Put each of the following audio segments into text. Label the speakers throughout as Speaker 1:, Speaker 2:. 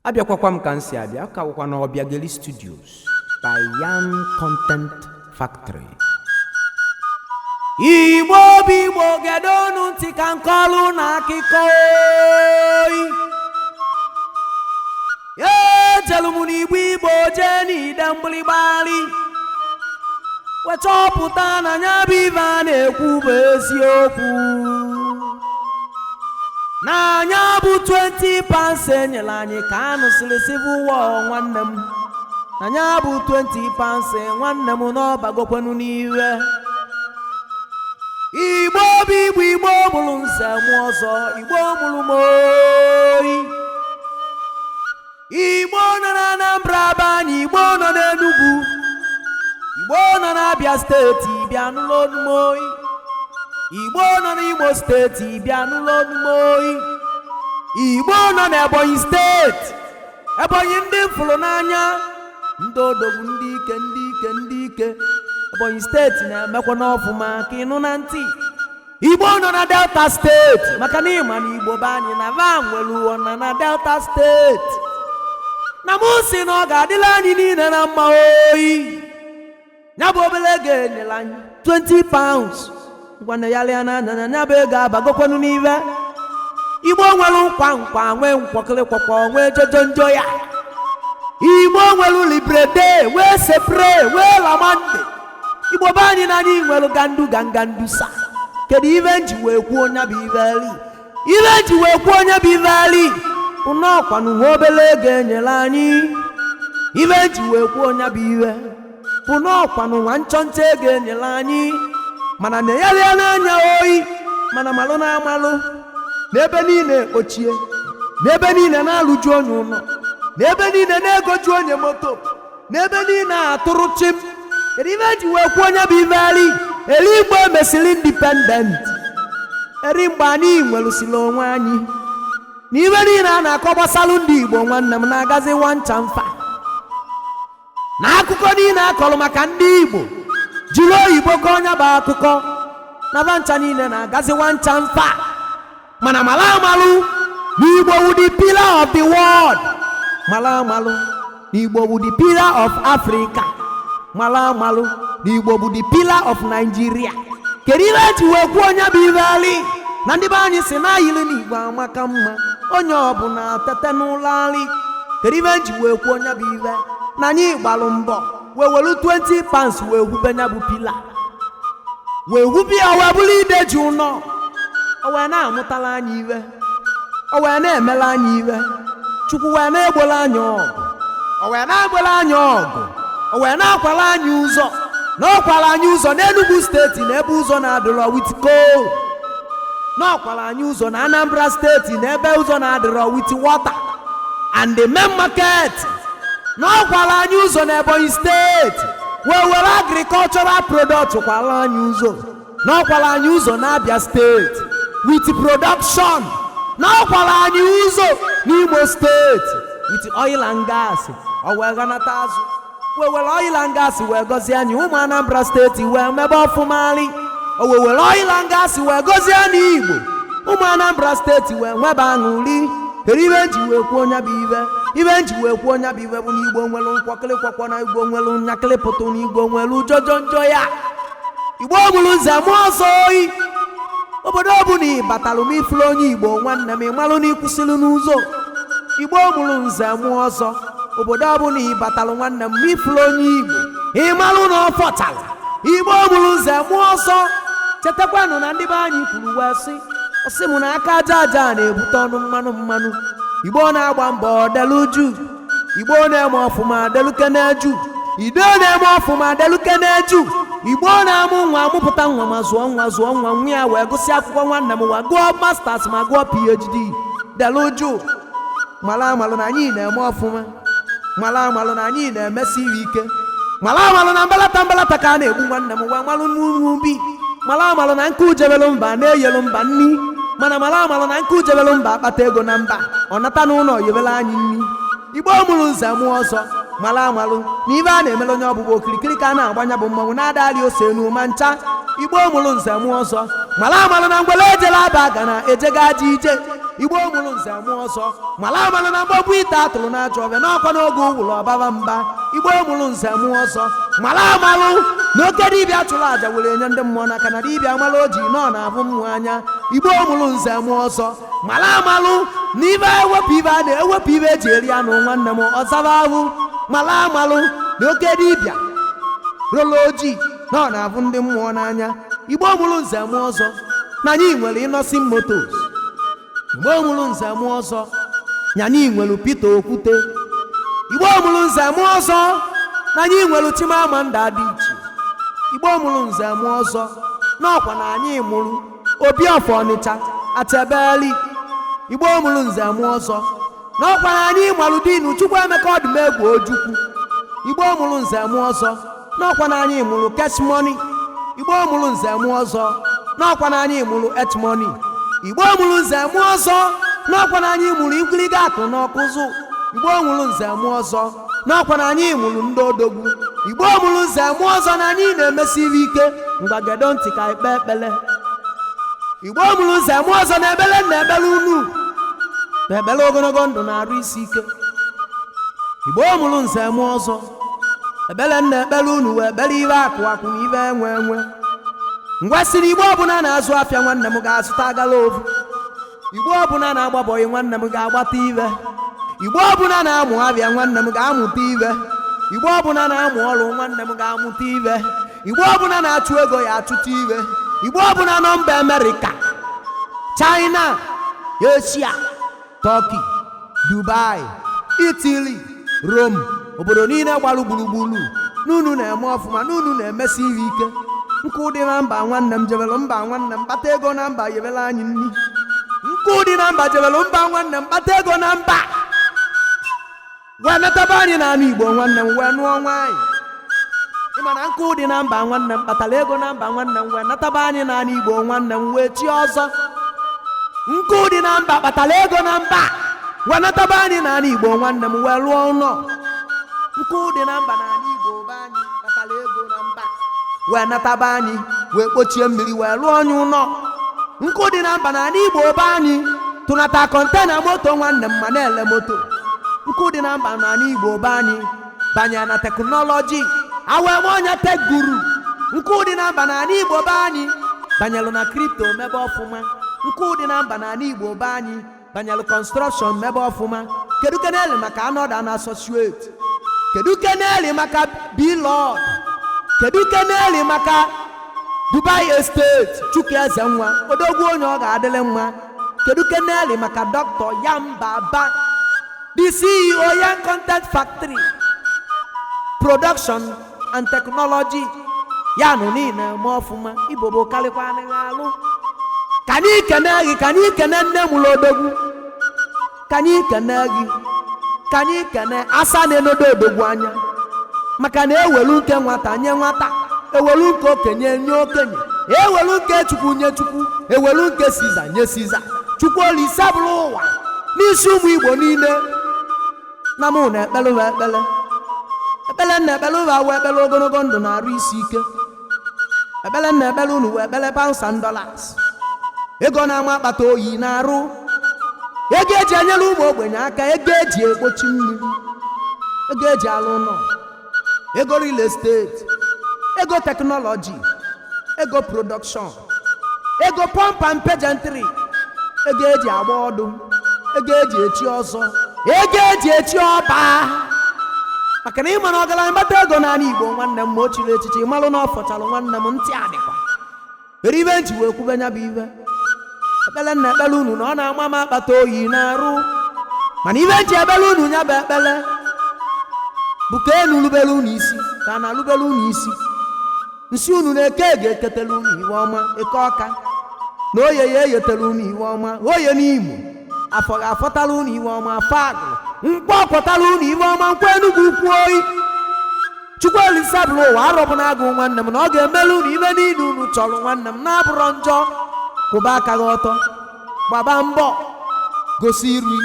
Speaker 1: Abịakwakwa m ka m si abịa, ka wụkwa na Obiageli Studios by Yarn Content Factory. Igbo bụ Igbo, gedonu ntị ka nkọlụ na akụkọ oyi. Ejelu m n'Igbo, Igbo jee n'ide mgbịlịgbalị wechọpụta na nya bụ ife a na-ekwu bụ eziokwu, na anya bụ 20 pounds enyere anyị ka a nụsịrị civil war. Nwanne m, na anya bụ 20 pounds, nwanne m, n'ọbagokwenu n'iwe. Igbo bụ Igbo, Igbo mụrụ nze mụ ọzọ, Igbo mụrụ m oyi. Igbo nọ na Anambra be anyị, Igbo nọ n'Enugu, Igbo nọ n'Abịa Steeti, bịa nụlụ onu m oyi. Igbo nọ n'Imo Steeti, bịa nụlụ onu m oyi. Igbo nọ n'Ebonyi Steeti, Ebonyi ndị m fụrụ n'anya, ndị odogwu, ndị ike, ndị ike, ndị ike. Ebonyi Steeti na-emekwa n'ọfụma ka ịnụ na ntị. Igbo nọ na Delta Steeti, maka na ịma na Igbo be anyị na va nwere ụwa na Delta Steeti, na mụ si na ọ ga-adịla anyị niile na mma oyi. Ya bụ obere ego enyere anyị, 20 pounds, ngwana ya lịa n'anya na ya bụ ego abagokwenu n'ive. Igbo nwere nkwa nkwa, nwee nkwọkịrịkwọkwọ, nwee jojonjo ya. Igbo nwere librede, nwee sepre, nwee lamande. Igbo be anyị na anyị nwere gandu gangandusa. Kedu ive nji wee kwuo onye bụ iveli? Ive nji wee kwuo onye bụ iveli ụnọkwanụ nwa obere ego enyere anyị. Ive nji wee kwuo onye bụ ive bụ n'ọkwanụ nwa nchọnchọ ego enyere anyị, mana na-enyere n'anya oyi, mana malụ na amalụ n'ebe niile ekpochie, n'ebe niile na-alụju onye ụlọ, n'ebe niile na-egoju onye moto, n'ebe niile atụrụ chim. Kedu ife eji wee kwuo onye bụ iveli? Eri mgbe emesịrị independent, eri mgbe anyị nwerụsịrị onwe anyị, na ife niile a na-akọ gbasalụ ndị Igbo, nwanne m, na-agazi nwancha mfa na akụkọ niile akọrọ maka ndị Igbo jiri oyibo ka onye bụ akụkọ na vancha niile na-agazi nwancha mfa. Mana mara amalụ na Igbo wu the pillar of the world, mara amalụ na Igbo wu the pillar of Africa, mara amalụ na Igbo bụ the pillar of Nigeria. Kedu ihe eji wee kwuo onye bụ iveli? Na ndị be anyị si na ayịrị na Igbo amaka mma, onye ọbụla tete n'ụlọ alị. Kedu ihe eji wee kwuo onye bụ ive? Na anyị gbalụ mbọ wee welu 20 pounds wee hube ya bụ pillar, wee hube ya, wee bụrụ ide ji ụnọ. O wee na-amụtala anyị iwe, o wee na-emela anyị iwe. Chukwu wee na-egbola anyị ọgụ, o wee na-egbola anyị ọgụ, o wee na-akwala anyị ụzọ, na ọ kwara anyị ụzọ n'Enugu Steeti na ebe ụzọ na-adịrọ with coal, na ọ kwara anyị ụzọ na Anambra Steeti na ebe ụzọ na-adịrọ with water and the main market, na ọ kwara anyị ụzọ na Ebonyi Steeti wee were agricultural product kwara anyị ụzọ, na ọ kwara anyị ụzọ na Abia Steeti with production, na ọ kwara anyị ụzọ n'Imo Steeti with oil and gas. O wee ghanata azụ wee were oil and gas wee gọzie anyị. Ụmụ Anambra Steeti wee mebe ọfụmalị. O wee were oil and gas wee gọzie anyị. Igbo, ụmụ Anambra Steeti wee nwebe aṅụrị. Kedu ibe nji wee kwuo onye bụ ibe? Ibe nji wee kwuo onye bụ ibe bụ na Igbo nwere nkwọkịrịkwọkwọ, na Igbo nwere nyakịrịpụtụ, na Igbo nwere ujojonjo ya. Igbo mụrụ nze mụọ ọzọ oyi. Obodo ọbụla ị batalụ m ifuru onye Igbo, nwanne m, ịmalụ na ịkwụsịrị n'ụzọ. Igbo mụrụ nze mụọ ọzọ. Obodo ọbụla ị batalụ, nwanne m, ifuru onye Igbo, ịmalụ na ọ fọtara. Igbo mụrụ nze mụọ ọzọ. Chetakwanụ na ndị be anyị kwuru wee sị, ọsị mụ na aka aja aja na-ebute ọnụ mmanụ mmanụ. Igbo na-agba mbọ deluju, Igbo na-eme ọfụma delukeneju, Igbo na-eme ọfụma delukeneju. Igbo na-amụ nwa, amụpụta nwa, ma zụọ nwa, zụọ nwa, nwa ya wee gụsị akwụkwọ, nwanne m, wa gụọ masters ma gụọ PhD, deluju. Mara amalụ na anyị na-eme ọfụma, mara amalụ na anyị na-emesi iri ike, mara amalụ na mbalata mbalata ka a na-egbu, nwanne m, wee malụ n'ubi, mara amalụ na nke ujebelu mba na-eyelu mba nni, mana mara amalụ na nke ujebelu mba akpata ego na mba ọ nata n'ụlọ yebere anyị nni. Igbo mụrụ nze mụọ ọzọ, mara amalụ na ibe a na-emere onye ọbụbụ okirikiri ka a na-agbanya bụ mmanwụ na-adali ose enu ma ncha. Igbo mụrụ nze mụọ ọzọ, mara amalụ na ngwele ejela aba ga na ejega aja ije. Igbo mụrụ nze mụọ ọzọ, mala amala na mgbagbu ite atụrụ na-ajọ ọbịa n'ọkwa n'oge ụwụrụ ọbaba mba. Igbo mụrụ nze mụọ ọzọ, mala amalụ na oke dibịa chụrụ àjà were nye ndị mmụọ n'aka, na dibịa amala o ji nọ na-abụ mmụọ anya. Igbo mụrụ nze mụọ ọzọ, mala amalụ na ibe ewepụ ibe a na-ewepụ ibe eji eri anụ, nwanne m, ọzaba ahụ. Mala amalụ na oke dibịa rolo ojii na ọ na-abụ ndị mmụọ n'anya. Igbo mụrụ nze mụọ ọzọ, na anyị nwere Innoson Motors. Igbo mụrụ nze mụọ ọzọ, na anyị nwere Peter Okwute. Igbo mụrụ nze mụọ ọzọ, na anyị nwere Chimamanda Adichie. Igbo mụrụ nze mụọ ọzọ, n'ọkwa na anyị mụrụ Obi of Ọnịcha Achebeli. Igbo mụrụ nze mụọ ọzọ, n'ọkwa na anyị malụ dinu Chukwuemeka Ọdụmegwu Ojukwu. Igbo mụrụ nze mụọ ọzọ, n'ọkwa na anyị mụrụ Cash Money. Igbo mụrụ nze mụọ ọzọ, n'ọkwa na anyị mụrụ H Money. Igbo mụrụ nze mụọ ọzọ, n'ọkwa na anyị mụrụ igwiliga akụ na ọkụzụ. Igbo mụrụ nze mụọ ọzọ, n'ọkwa na anyị mụrụ ndị odogwu. Igbo mụrụ nze mụọ ọzọ, na anyị na-emesiri ike. Ngwagedo ntị ka ikpe ekpele. Igbo mụrụ nze mụọ ọzọ, na ekpele na ekpele unu na ekpele ogologo ndụ na-arụ isi ike. Igbo mụrụ nze mụọ ọzọ, ekpele nna ekpele unu wee ekpele ibe akụ akụ na ibe enwe enwe. Ngwa siri, Igbo ọbụla na-azụ afịa, nwanne m, ga-azụta agala ovu. Igbo ọbụla na-agbabọghị, nwanne m, ga-agbata ibe. Igbo ọbụla na-amụ abịa, nwanne m, ga-amụta ibe. Igbo ọbụla na-amụ ọrụ, nwanne m, ga-amụta ibe. Igbo ọbụla na-achụ ego ya achụta ibe. Igbo ọbụla nọ mba Amerịka, China, Asia, Turkey, Dubai, Italy, Rome, obodo niile gbalụ gburugburu, n'unu na-eme ọfụma, n'unu na-emesi ihe ike. Nkụ dị na mba, nwanne m, jebelu mba, nwanne m, kpata ego na mba, yebele anyị nni. Nkụ dị na mba jebelu mba, nwanne m, kpata ego na mba, wee netaba anyị n'ala Igbo, nwanne m, wee nụọ nwaanyị. Ịma na nkụ dị na mba, nwanne m, kpatara ego na mba, nwanne m, wee nataba anyị n'ala Igbo, nwanne m, wee chi ọzọ. Nkụ dị na mba kpatara ego na mba, wee nataba anyị n'ala Igbo, nwanne m, wee lụọ ụlọ. Nkụ dị na mba n'ala Igbo be anyị kpatara ego na mba, wee nataba anyị, wee kpochie mmiri, wee lụọ onye ụlọ. Nkụ dị na mba n'ala Igbo be anyị tụnata container moto, nwanne m, ma na-ele moto. Nkụ dị na mba n'ala Igbo be anyị banye na technology, awee onye tech guru. Nkụ dị na mba n'ala Igbo be anyị banyelụ na crypto, mebe ọfụma. Nkụ dị na mba n'ala Igbo be anyị banyelụ construction, mebe ọfụma. Kedu keneli maka Anọda na Associate? Kedu keneli maka Blord? Kedu keneli maka Dubai Estate? Chukwu eze nwa odogwu, onye ọ ga-adịrị mma. Kedu keneli maka Dr. Yambaba, the CEO, Yan Content Factory Production and Technology? Ya nụ niile eme ọfụma. Igbo bụ karịkwa anaghị alụ. Ka anyị kene gị, ka anyị kene nne mụrụ odogwu, ka anyị kene gị, ka anyị kene asa na-enodo odogwu anya, maka na ewelu nke nwata nye nwata, ewelu nke okenye nye okenye, ewelu nke Chukwu nye Chukwu, ewelu nke Siza nye Siza. Chukwu Olise bụrụ ụwa n'isi ụmụ Igbo niile na mụ na ekpere ụwa ekpele ekpele na ekpere ụwa wee ekpere ogologo ndụ na arụ isi ike. Ekpele na ekpere unu wee ekpere pounds and dollars, ego na-ama akpata oyi na-arụ, ego eji enyere ụmụ ogbenye aka, ego eji egbochi mmiri, ego eji alụ ụlọ, ego real estate, ego technology, ego production, ego pomp and pageantry, ego eji agba ọdụ, ego eji echi ọzọ, ego eji echi ọba, maka na ịma na ọgaranya mgbata ego n'ala Igbo, nwanne m, ma o chiri echichi, malụ na ọ fọchalụ. Nwanne m, ntị adịkwa ere ibe nji wee kwube nya bụ ibe ekpele na ekpele unu na ọ na-ama m akpata oyi na-arụ, mana ibe nji ekpele unu nya bụ ekpele bụ ka enu rubere unu isi, ka a na-alụbere unu isi. Nsị unu na-eke ga-eketele unu iwe ọma, eke ọka na oye ya eyetele unu iwe ọma, oye n'Imo, afọ ga-afọtala unu iwe ọma, afọ agụrụ nkwọ pụtala unu iwe ọma, nkwọ Enugwu ukwu oyi. Chukwu Olise bụrụ ụwa arọbụ na agụ, nwanne m, na ọ ga-emelu unu ibe niile unu chọrọ, nwanne m, na-abụrọ njọ. Kwụba aka gị ọtọ, gbaba mbọ, gosi iru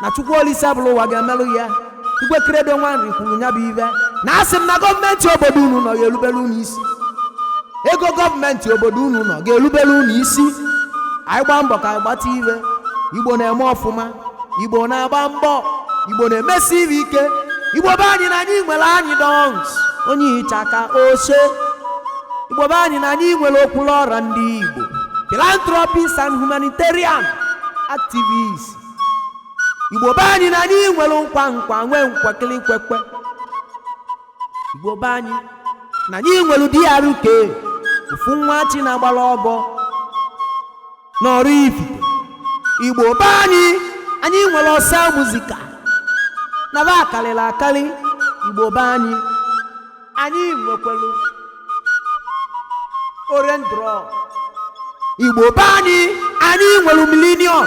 Speaker 1: na Chukwu Olise bụrụ ụwa ga-emelụ ya. Igwe Kredo Nwanri kwuru ya bụ ibe na asị m na gọọmenti obodo unu nọ ga-erubere unu isi, ego gọọmenti obodo unu nọ ga-erubere unu isi. Anyị gbaa mbọ ka anyị gbata ibe. Igbo na-eme ọfụma, Igbo na-agba mbọ, Igbo na-emesi ibe ike. Igbo be anyị na anyị nwere anyị dons onye ịchaka ose. Igbo be anyị na anyị nwere okwulu ọra ndị Igbo, philanthropists and humanitarian activists. Igbo be anyị na anyị nwere nkwa nkwa nwee nkwekịrịkwekwe. Igbo be anyị na anyị nwere DRK, ofu nwa chi na-agbara ọgọ n'ọrụ ifite. Igbo be anyị, anyị nwere ọsa muzika na ba akarịrị akarị. Igbo be anyị, anyị nwekwelu orendrọ. Igbo be anyị, anyị nwere millennium.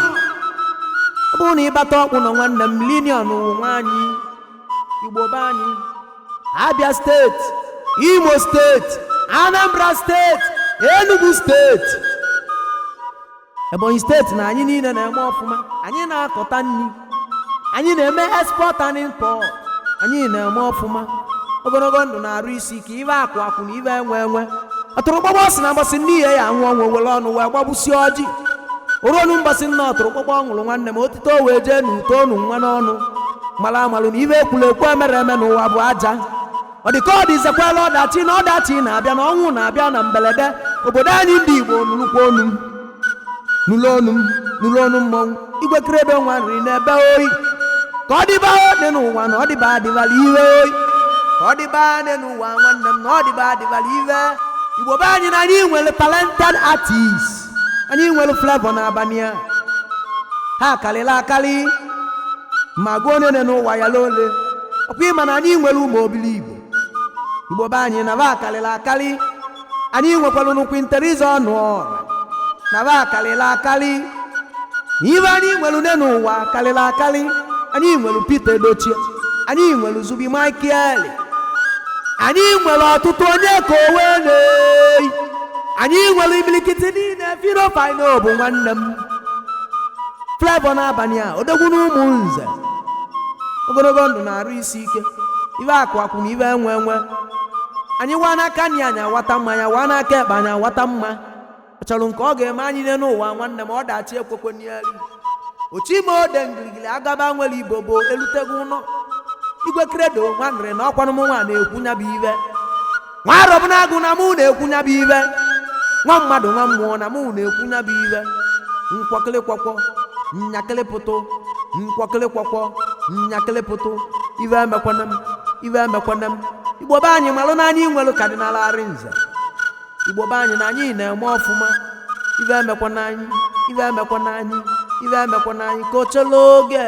Speaker 1: Ọ bụrụ na ịbata ọkpụ nọ, nwanne m, millennium wụ nwaanyị. Igbo be anyị, Abia Steeti, Imo Steeti, Anambra Steeti, Enugu Steeti, Ebonyi Steeti na anyị niile na-eme ọfụma. Anyị na-akọta nri, anyị na-eme export and import. Anyị na-eme ọfụma. Ogologo ndụ na-arụ isi ike, ibe akụ akụ na ibe enwe enwe. Ọtụrụkpọgbọ si na mgbasị nne ya ya anwụ ọnwụ were ọnụ wee gbagbusie ọjị oruonu mgbasị nna. Ọtụrụkpọgbọ ṅụrụ, nwanne m, otito wee jee n'uto onu nwa n'ọnụ mara amalụ na ibe ekwuru ekwu emere eme n'ụwa bụ aja. Ọ dị ka ọ dịzekwala ọdachi na ọdachi na-abịa na ọnwụ na-abịa na mberede. Obodo anyị ndị Igbo, nụrụkwa onu m, nụrụ onu m, nụrụ onu mmọnwụ Igwe Kredo nwa nri n'ebe oyi. Ka ọ dịba dị n'ụwa na ọ dịba adịbala iwe oyi. Ka ọ dịba dị n'ụwa, nwanne m, na ọ dịba adịbala iwe. Igbo be anyị na anyị nwere talented artists. Anyị nwere Flavour n'abalị a, ha karịrị akarị ma gụọ onye n'ụwa ya ole. Ọkwa ịma na anyị nwere ụmụ obili Igbo. Igbo be anyị na ba karịrị akarị. Anyị nwekwara nnukwu interize ọnụ ọra na ba karịrị akarị. Ibe anyị nwere une n'ụwa karịrị akarị. Anyị nwere Peter Edochie, anyị nwere Zubi Michael, anyị nwere ọtụtụ onye ka owe na-eyi. Anyị nwere imilikiti niile. Fino Fino bụ nwanne m, Flavour n'abalị a, odogwu na ụmụ nze. Ogologo ndụ na-arụ isi ike, ibe akụ akụ na ibe enwe enwe. Anyị waa n'aka nri, anyị awata mmanya, waa n'aka ekpe, anyị awata mma. Ọ chọrọ nke ọ ga-eme anyị n'elu ụwa, nwanne m, ọdachi ekwekwe n'elu ochime ode ngirigiri agaba nwere igbo bụ elutego ụlọ. Igwe Kredo nwanrị na ọkwanụ m nwa na-ekwu nya bụ ibe nwa arọbụnagụ na mụ na-ekwu nya bụ ibe nwa mmadụ, nwa mmụọ na mụ na-ekwu nya bụ ibe nkwọkịlịkwọkwọ nyakịlịpụtụ nkwọkịlịkwọkwọ nyakịlịpụtụ. Ibe emekwana m, ibe emekwana m. Igbo be anyị, malụ na anyị nwere Cardinal Arinze. Igbo be anyị na anyị na-eme ọfụma. Ibe emekwana anyị, ibe emekwana anyị, ibe emekwana anyị ka o chela oge.